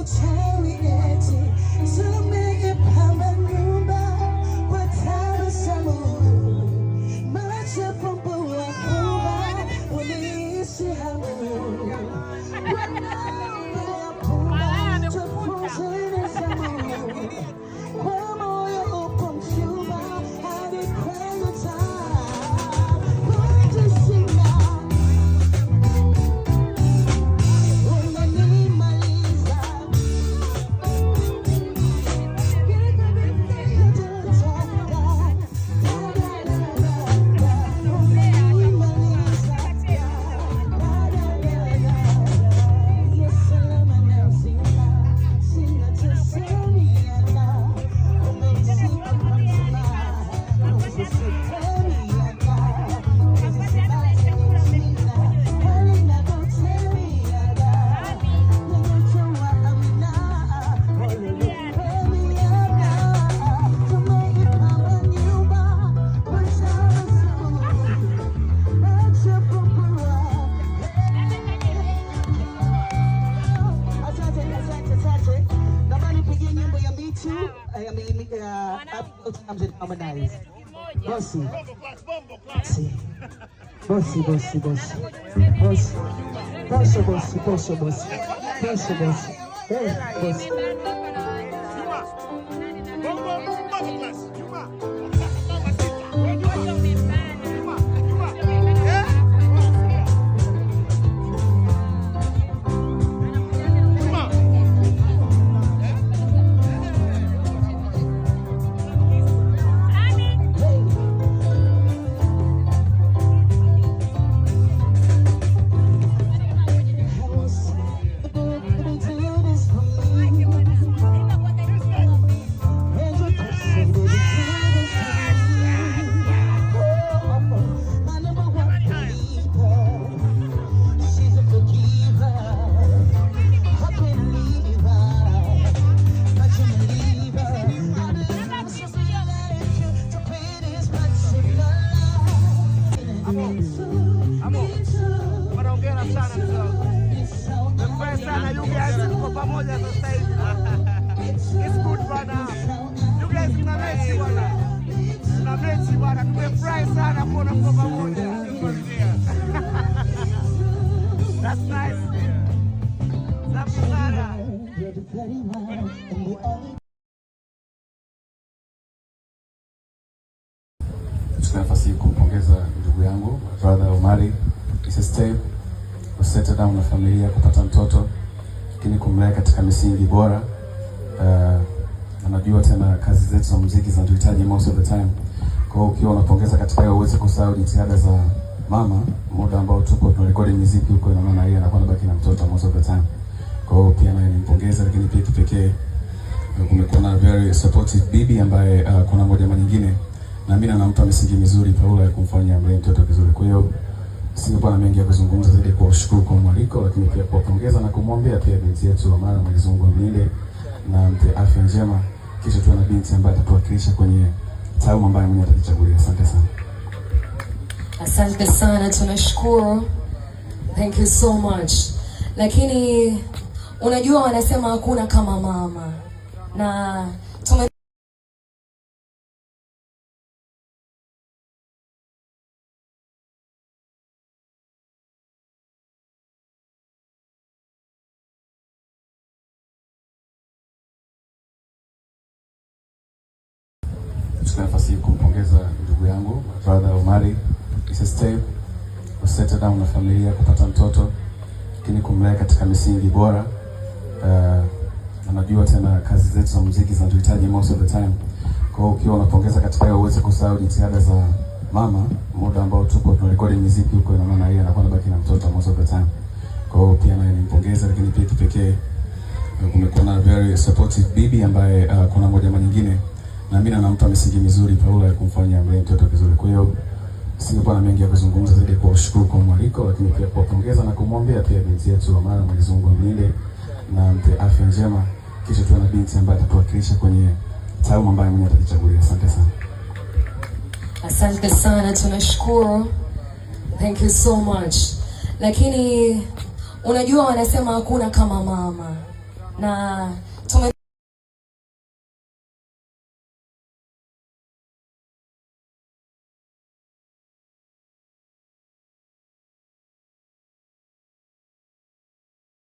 Uchawi eti tumeipamba nyumba kwa tabasamu, macho fumbua fumba, uliishi hamu wanaongea pumba, tufunze nidhamu kwa moyo upo mchumba hadi kwenye taa kujishinda unanimaliza. Asante, asante, asante. Naomba nipigie nyimbo ya Me Too, I mean, Afro Harmonize. Bosi. Bosi. Bosi, bosi, bosi. Bosi. Bosi, bosi, bosi, bosi. Bosi, bosi. Eh, bosi. Bongo, bongo class. Juma. Mama sita. Juma. Juma. Juma. Eh? Juma. Do this for me. And you could say, baby, do this for me. Oh, my number one believer. She's a forgiver. I can't leave her. I can't leave her. I believe she's like you to pay this much in my life. Amo. Bwana, hongera sana mzee wangu. Nimefurahi sana, you guys, tuko pamoja sasa hivi. It's good, bwana. You guys mna mechi, bwana. Mna mechi, bwana. Tumefurahi sana kuona mko pamoja. That's nice. Safi sana. You're the pretty one and the only Nachukua nafasi hii kumpongeza ndugu yangu, brother Omari Steve, kusettle down na familia, kupata mtoto, lakini kumlea katika misingi bora. Anajua tena kazi zetu za muziki zinatuhitaji most of the time. Kwa hiyo ukiwa unapongeza katika hiyo, uweze kusahau jitihada za mama, muda ambao tuko tunarekodi muziki huko, ina maana yeye anakuwa anabaki na mtoto most of the time. Kwa hiyo pia naye nimpongeze, lakini pia kipekee kumekuwa na very supportive bibi ambaye kuna moja ama nyingine na mimi nampa misingi mizuri Paula ya kumfanya mlee mtoto vizuri. Kwa hiyo singekuwa na mengi ya kuzungumza zaidi kuwashukuru kwa mwaliko, lakini pia kuwapongeza na kumwombea pia binti yetu Amara, Mwenyezi Mungu amlinde na ampe afya njema, kisha tuwe na binti ambaye atatuwakilisha kwenye taaluma ambayo mwenyewe atajichagulia. Asante sana. Asante sana, tunashukuru. Thank you so much. Lakini unajua wanasema hakuna kama mama, na tume Nachukua nafasi hii kumpongeza ndugu yangu, brother Omari Steve, kusettle down na familia, kupata mtoto, lakini kumlea katika misingi bora. Anajua tena kazi zetu za muziki zinatuhitaji most of the time. Kwa hiyo ukiwa unapongeza katika hiyo, uweze kusahau jitihada za mama, muda ambao tuko tunarekodi muziki huko, ina maana yeye anakuwa anabaki na mtoto most of the time. Kwa hiyo pia naye nimpongeze, lakini pia kipekee kumekuwa na very supportive bibi ambaye kuna moja ama nyingine na mimi nampa misingi mizuri Paula ya kumfanya mlee mtoto vizuri. Kwa hiyo singekuwa na mengi ya kuzungumza zaidi kuwashukuru kwa mwaliko, lakini pia kuwapongeza na kumwombea pia binti yetu Amara, Mwenyezi Mungu amlinde na ampe afya njema, kisha tuwe na binti ambaye atatuwakilisha kwenye taaluma ambayo mwenyewe atajichagulia. Asante sana. Asante sana, tunashukuru. Thank you so much. Lakini unajua wanasema hakuna kama mama, Na tume